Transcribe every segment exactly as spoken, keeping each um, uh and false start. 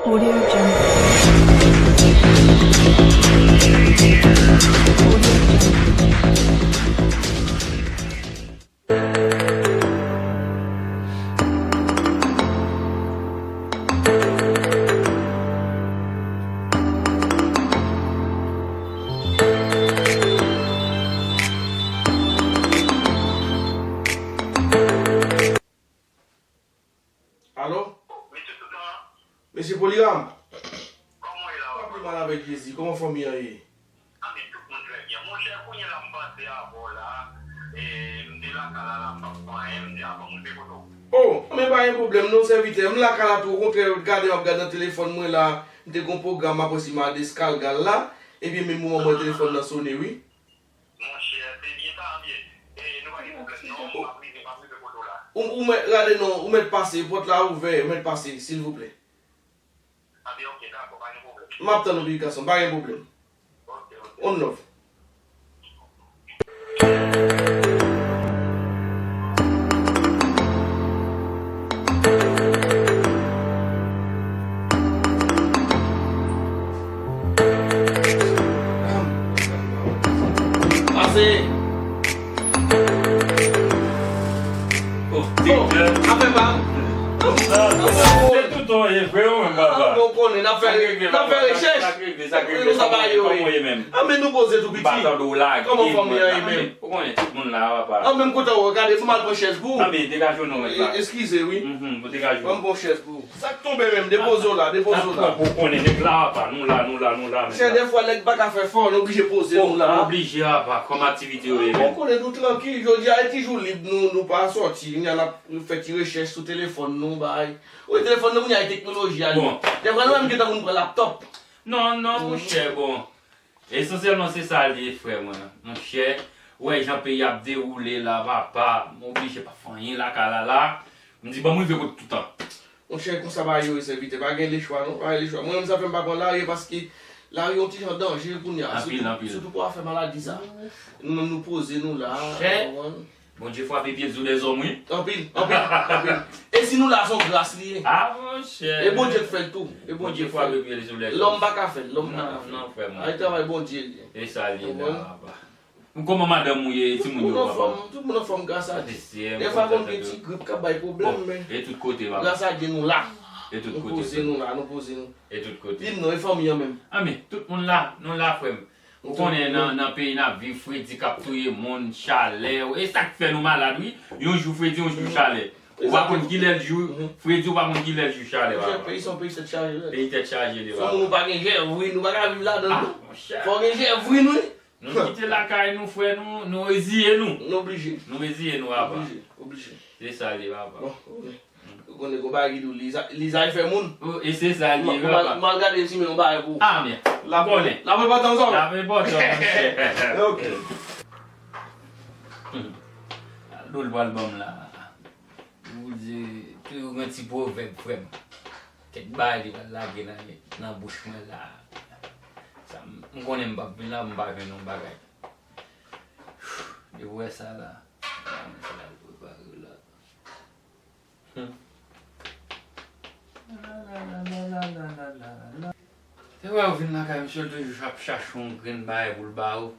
Audio Jungle. Audio Jungle. Alo? Mesye Sultan? Mesye Poliram? Kòman w ye la, papa? M pi mal avèk Jezi. Kòman fanmi an ye? Anben, tout moun trè byen. Monchè, kounye a la, m panse avè w la. E, m te lakay la, la, m p ap fè anyen, m te avan m rive kote w. O, men pa gen pwoblèm non, sèvitè. M lakay la tou, okontrè, gade m ap gade nan telefòn mwen la. M te gon pwogram, m ap wè si m al Descargas la. Epi menm moman mwen telefòn nan sone, wi. Monchè, se byen sa, anben. E, nou pa gen pwoblèm non, m ap rive, m ap rive kote w la. Ou, ou mèt gade non, ou mèt pase, pòt la ouvè, ou mèt pase, silvouplè. Anben, ok, dakò, pa gen pwoblèm. M ap tann ou, pitit gason m, pa gen pwoblèm. Ok, ok. On love. Pase. Oh, bon, afè pa m. Se tout on ye vre ou menm, papa. Bon, konnen, n ap fè, n ap fè rechèch. Sa k regle, sa k regle, sa k regle, sa k regle, kòman w ye menm? Anben nou poze tou piti. M pa tande w lage. Kòman fanmi an ye menm? Ou konnen tout moun la, papa. Anben m kontan wè, gade, fò m al pran chèz pou ou. Anben degaje w non, mèt la. Eskize, wi. Mhm, degaje w. Ban m pran chèz pou ou. Sa k tonbe menm, depoze w la, depoze w la. Ou konnen nèg la, papa, nou la, nou la, nou la, mèt la. Chè, dèfwa nèg pa ka fè fò, nou oblije poze nou la. Oblije, papa, kòm aktivite yo ye menm. Ou konnen nou trankil, jodi a e ti jou lib nou, nou pa sòti, n a n ap fè ti rechèch sou telefòn nou, bay. Wi, telefòn nan kounye a e teknoloji a li. Bon. Dèfwa nou menm gentan konn pran laptòp. Non, non, monchè, bon. Esansyèlman, se sa l ye, frè mwen. Monchè, ou wè jan peyi ap dewoule la, papa, m oblije pa fè anyen lakay la la. M di, ban m rive kot toutan. Monchè, konsa bagay yo ye, sèvitè. Pa gen lechwa, non. Pa gen lechwa. Mwen menm, sa fè m pa pran lari, paske lari yon ti jan danje kounye a. Anpil, anpil. Sitou pou afè maladi sa. Nou menm, nou poze nou la, ou konprann? Bondye frape pye l sou dèzòm, wi. Anpil, anpil, anpil. E si nou la, se yon gras li ye. Ah, monchè. E Bondye k fè l tou. E Bondye k fè l. Bondye frape pye l sou dèzòm. Lòm pa ka fè l, lòm pa ka fè l. Non, non, frè mwen. Ay, travay Bondye l ye. E sa l ye la, papa. Kòman madanm ou ye, timoun yo, papa? Tout moun anfòm, tout moun anfòm, gras a Dye. Dèfwa konn gen ti grip k ap bay pwoblèm, men. E tout kote, papa. Gras a Dye, nou la. E tout kote, frè. Nou poze nou la, nou poze nou. E tout kote. Di m non, e fanmi an menm? Anben, tout moun la, nou la, frè m. Ou konnen nan, nan peyi n ap viv, fredi k ap touye moun, chalè, e sa k fè nou malad, wi. Yon jou fredi, yon jou chalè. Ou pa konn kilè l jou fredi, ou pa konn kilè l jou chalè, papa. Monchè, peyi se yon peyi tèt chaje, wi. Peyi tèt chaje, li, papa. Fò nou pa gen jèvrin, nou pa ka viv ladan l, non. Ah, monchè. Fò gen jèvrin, wi. Nou kite lakay nou, frè nou, nou reziye nou. Nou oblije. Nou reziye nou, papa. Oblije, oblije. Se sa l ye, papa. Bon, ok. Ou konnen gon bagay ki di w, Liza, Liza e fè moun. Oh, e se sa l ye, papa. M al gade si m gen yon bagay pou ou. Ah, men. L ap enpòtan, sa. L ap enpòtan, monchè. Ok. Dlo l pral ban m la. Ou di, toujou gen ti pwovèb, frè m. Kèk bagay li pral lage nan, nan bouch mwen la. Sa, m, m konnen m p ap vin la, m pa jwenn yon bagay. Depi w wè sa la, sa l al prepare la. Hmm. Se wè ou vin lakay misye, l toujou ap chache yon grenn bagay pou l ba ou.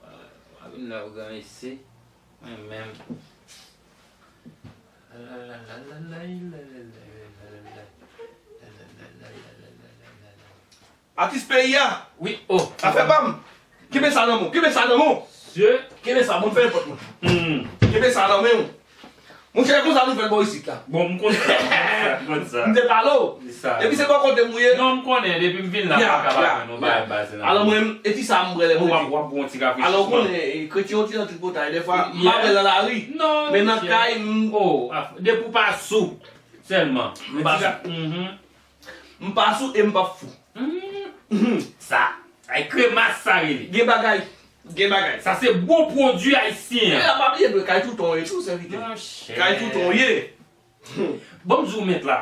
W a vin la pou granmesi. Mwen menm. Atis peyi a. Wi, oh. Afè pa m. Kenbe sa nan men w. Kenbe sa nan men w. Kenbe sa, bon, fè nenpòt moun. Hmm. Kenbe sa nan men w. Monchè, konsa nou fè l bò isit la. Bon, m konn sa, m konn sa, m konn sa. M te pale w. Epi se bò kote m ou ye. Non, m konnen, depi m vin la, m pa ka pa jwenn yon bagay baz nan. Alò mwen, e ti sa m bwè lè m rete. W ap, w ap pran yon ti kafe chich. Alò, ou konnen, e, kretyen yon ti nan tripotay, dèfwa, m pa bwè l nan lari. Non, men nan kay, m. Oh, depi w pa sou sèlman. M pa sou. Mhm. M pa sou e m p ap fou. Mhm. Sa, ay kremas sa rele. Gen bagay. Gen bagay. Sa se bon pwodui ayisyen an. E la, pa bliye dwe kay touton e tou, sèvitè. Monchè. Kay touton ye. Bon, m di w mèt la.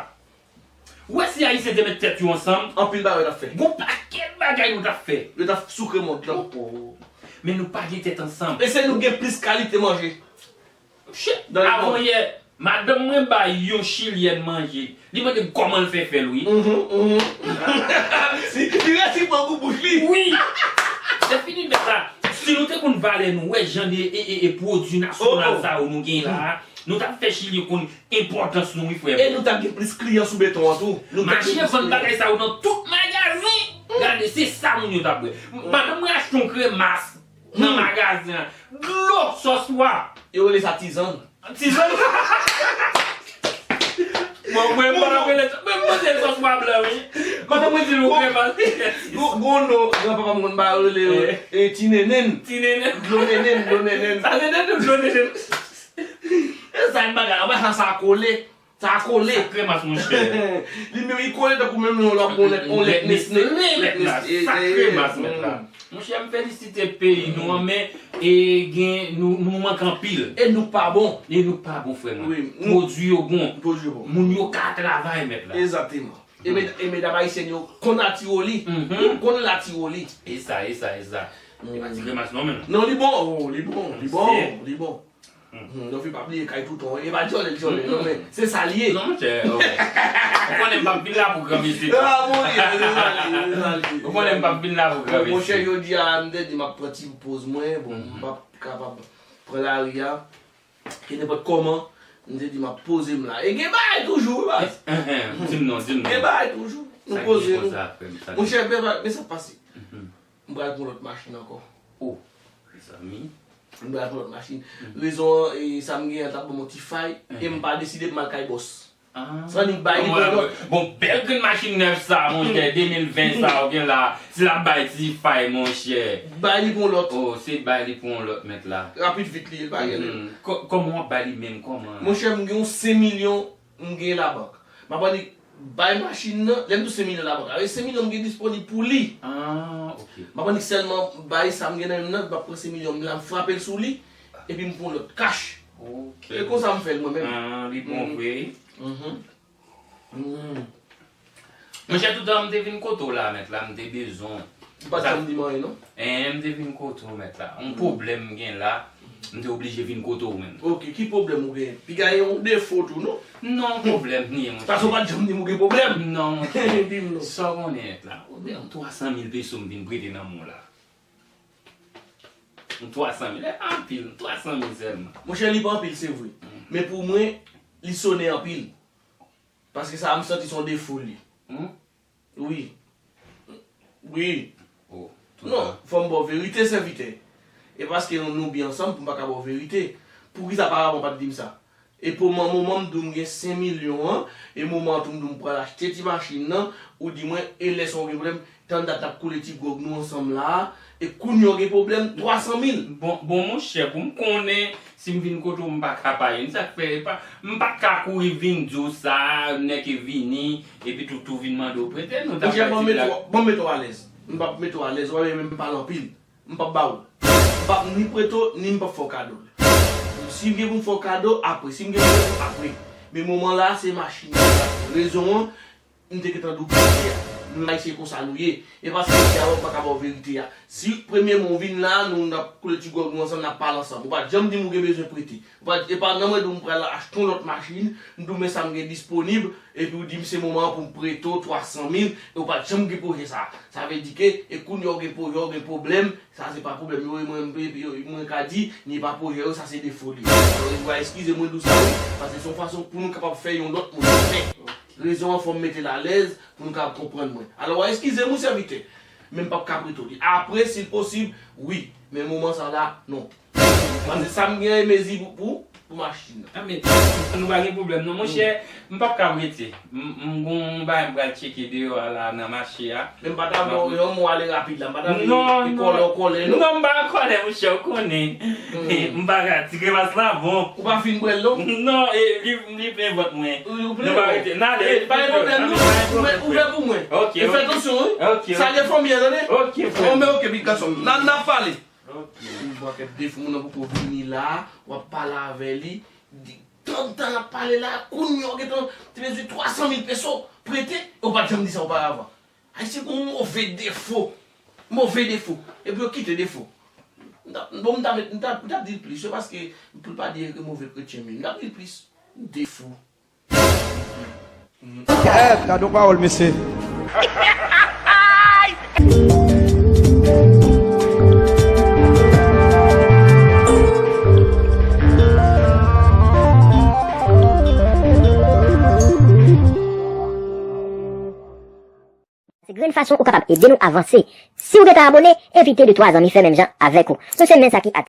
Ou wè si ayisyen te met tèt yo ansanm. Anpil bagay yo t ap fè. Gon pakèt bagay nou t ap fè. Yo t ap soukre mond lan. Oh, oh. Men nou pa gen tèt ansanm. E se nou gen plis kalite manje. Shit. Avanyè. Madanm mwen bay yon chilyèn manje. Li mande m kòman l fè fè l, wi. Mhm, mhm. Li resi pran gou bouch li. Wi. Lè fini met la, si nou te konn valè nou, wè jan de e, e, e pwodui nasyonal sa yo nou gen la, nou t ap fè Chili konn enpòtans nou, wi, frè mwen. E nou t ap gen plis kliyan sou beton an tou. Nou t ap gen plis kliyan. Mache vann bagay sa yo nan tout magazen. Gade, se sa moun yo t ap bwè. Madanm mwen achte yon kremas nan magazen an. Dlo sòs pwa. Yo rele sa tizann. Tizann. Bon, mwen, m pa t ap rele, mwen, mwen se sòs pwa blan, wi. Madanm mwen di nou kremas. Gon, gon non, granpapa m konn ba yo rele, eh, ti nenen. Ti nenen. Dlo nenen, dlo nenen. Sa nenen ou dlo nenen? E sa yon bagay, anba sa, sa kole. Sa kole. Sa kremas, monchè. Li menm, li kole tankou menm yon lòt, yon lèt, yon lèt Nestlé. Lèt Nestlé, lèt la. Sa kremas, mèt la. Monchè, m felisite peyi nou an, men, e, gen, nou, nou manke anpil. E nou pa bon. E nou pa bon, frè mwen. Wi, nou. Pwodui yo bon. Pwodui yo bon. Moun yo ka travay, mèt la. Egzakteman. E med-, e medam ayisyèn yo konn atire li. Yo konn l atire li. E sa, e sa, e sa. E pa ti kremas non, menm. Non, li bon, oh, li bon, li bon, li bon. Hmm, Dòfi pa bliye kay touton, e pa djòlè l djòlè, non, men se sa l ye. Non, monchè, oh. Ou konnen m p ap vin la pou granmesi. Ah, mon Dieu, se sa l ye, se sa l ye. Ou konnen m p ap vin la pou granmesi. Monchè, jodi a, m te di m ap pran ti poz mwen, bon, m p ap kapab pran lari a. Ke nenpòt kòman, m te di m ap poze m la. E gen bagay toujou, wi, baz. Di m non, di m non. Gen bagay toujou. Nou poze nou. Monchè, men sa k pase. M pral pran lòt machin ankò. Oh, mezanmi. M pral pran lòt machin. Rezon an, e, sa m genyen an t ap ban m yon ti fay, e m pa deside pou m al kay bòs. Sa annik bay li pou yon lòt. Bon, bèl grenn machin nèf sa, monchè, de mil ven sa, ou gen la, si l ap bay ti fay, monchè. Bay li pou yon lòt. Oh, se bay li pou yon lòt, mèt la. Rapid vit li ye, l pa gen lè. Kò-, kòman w ap bay li menm, kòman? Monchè, m gen yon senk milyon, m gen labank. M ap annik bay machin nan, lè m di w senk milyon labank la, e senk milyon m gen disponib pou li. Ah, ok. M ap annik sèlman bay sa m gen nan men m nan, m ap pran senk milyon m la, m frape l sou li, epi m pran lòt kach. Ok. E konsa m fè l mwen menm. Ah, li bon vre. Monchè, toutan m te vin kote w la, mèt la, m te bezwen w. Ou pa t janm di m anyen, non? Eh, m te vin kote w, mèt la. Yon pwoblèm m gen la, m te oblije vin kote w menm. Ok, ki pwoblèm ou genyen? Piga yon defo tou, non? Non, pwoblèm m ye, monchè. Paske w pa t janm di m ou gen pwoblèm. Non, monchè. Di m non. Sa w konnen, mèt la. Ou gen yon twa san mil peso m vin prete nan men w la. Yon twa san mil, e pa anpil, twa san mil sèlman. Monchè, li pa anpil, se vre. Men pou mwen, li sonnen anpil. Paske sa a, m santi se yon defo li. Wi. Wi. Non, fò m ba w verite, sèvitè. E paske nou, nou byen ansanm pou m pa ka ba w verite. Poukisa paravan w pa t di m sa? E pou moman, moman m di w m gen senk milyon an, e moman an tou m di w m pral achte ti machin nan, ou di mwen, e lè sa w gen pwoblèm, tann dat n ap koule ti gwòg nou ansanm la a, e kounye a w gen pwoblèm twa san mil. Bon, bon, monchè, pou m konnen si m vin kote w, m pa ka pa ye. Sa k fè, e pa, m pa t ka kouri vin di w sa, nèg ki vini, epi tou, tou vin mande w prete, nou t ap bay ti blag. Monchè, ban m mete w, ban m mete w alèz. M p ap mete w alèz, w ap wè menm m pale anpil. M p ap ba w. M p ap ni prete w, ni m p ap fè w kado l. Si m gen pou m fè w kado, apre. Si m gen pou m fè w, apre. Men moman la, se machin nan. Rezon an, m te gentan di w premye a. Nou Ayisyen konsa nou ye. E paske m di a w, m pa ka ba w verite a. Si premye mwen w vin la, nou, n ap koule ti gwòg nou ansanm, n ap pale ansanm. Ou pa t janm di m ou gen bezwen prete. Ou pa t, e pa nan mwen di w m pral achte yon lòt machin, m di w men sa m gen disponib, epi w di m se moman an pou m prete w twa san mil, e w pa t janm gen pwojè sa a. Sa vle di ke, e kounye a w gen pwojè, w gen pwoblèm, sa se pa pwoblèm yo, e mwen, mwen, mwen ka di, ni pa pwojè yo, sa se defo li. Donk, ou va eskize mwen di w sa wi, paske se yon fason pou nou kapab fè yon lòt moun fè. Rezon an fò m mete l alèz pou nou kapab konprann mwen. Alò, w a eskize m wi, sèvitè, men m p ap ka prete w li. Apre, si l posib, wi, men moman sa la, non. Paske sa m gen e mezi pou, pou, pou machin nan. Ah, men, nou pa gen pwoblèm non, monchè. M p ap ka rete. M, m gon bagay m pral tcheke deyò a la nan mache a. Men m pa ta vle yon mo ale rapid la. M pa ta vle e kòlè w kòlè non. Non, m pa an kòlè, monchè, ou konnen. M pa ka, ti kremas la bon. Ou pa fin bwè l non? Non, e, li, li plen vant mwen. Ou plen vant. Nou pa rete. N ale. Pa gen pwoblèm non. Ouvè pou mwen. Ok, ok. E fè atansyon wi. Ok, ok. Salye fanmi an, tande? Ok, frè. Bon, men ok, pitit gason m. N a, n a pale. Ok. Yon pakèt defo, moun nan poko vini la, w ap pale avè li, di, tann tan n ap pale la, kounye a w gentan te bezwen twa san mil peso prete, e w pa t janm di sa oparavan. Ayisyen gon move defo, move defo, epi yo kite defo. M t ap, bon, m t ap, m t ap, m t ap di l plis, se paske pou l pa di e move kretyen m ye, m t ap di l plis. De fou. Kèt, gade yon pawòl, mesye. Se grenn fason ou kapab ede nou avanse. Si w gentan abone, envite de twa zanmi fè menm jan avèk ou. Nou se men sa ki